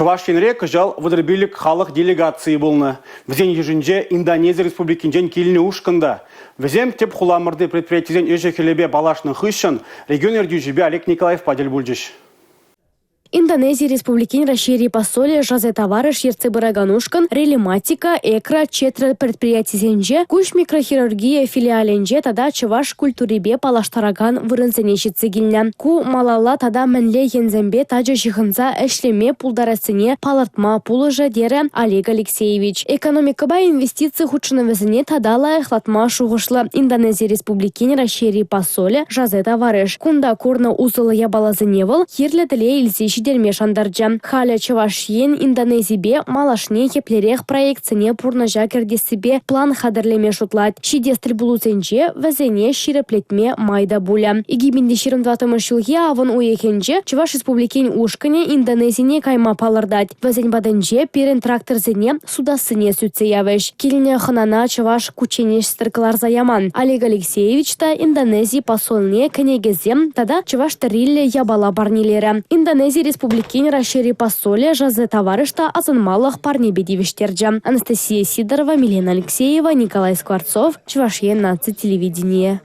Чӑваш Енре кӑҫал 35 халӑх делегацийӗ пулнӑ. Вӗсен йышӗнче Индонези Республикинчен килнӗ ушкӑн та. Вӗсем тӗп хуламӑрти предприятисен ӗҫӗ-хӗлӗпе паллашнӑ хыҫҫӑн регион ертӳҫипе Олег Николаевпа тӗл пулчӗҫ. Индонези Республикин Раҫҫейри посолӗ Жозе Тавареш ертсе пыракан ушкӑн «Релематика», «Экра», «Четра» предприятисенче, куҫ микрохирургийӗ филиалӗнче тата чӑваш культурипе паллаштаракан вырӑнсене ҫитсе килнӗ. Ку малалла тата мӗнле енсемпе тачӑ ҫыхӑнса ӗҫлеме пултарассине палӑртма пулӑшӗ терӗ Олег Алексеевич. Экономикӑпа инвестици хутшӑнӑвӗсене тата лайӑхлатма шухӑшлӑ Индонези Республикин Раҫҫейри посолӗ Жозе Тавареш. Кунта курнӑ усӑллӑ япаласене вӑл кирлӗ тӗле илсе ҫитерме шантарчӗ. Халӗ Чӑваш Ен Индонезипе малашне еплерех проектсене пурнӑҫа кӗртессипе план хатӗрлеме шутлать. Ҫитес тӗлпулусенче вӗсене ҫирӗплетме май та пулӗ. 2024 ҫулхи авӑн уйӑхӗнче Чӑваш Республикин ушкӑнӗ Индонезине кайма палӑртать. Вӗсен патӗнче пирӗн тракторсене сутассине сӳтсе явӗҫ. Килнӗ хӑнана чӑваш кучченеҫсӗр кӑларса яман. Олег Алексеевич та Индонези посолне кӗнекесем тата чӑваш тӗрриллӗ япала парнелерӗ. Индонези Республикин Раҫҫейри посолӗ Жозе Тавареш та асӑнмалӑх парнепе тивӗҫтерчӗ. Анастасия Сидорова, Милена Алексеева, Николай Скворцов, Чӑваш Ен наци телевиденийӗ.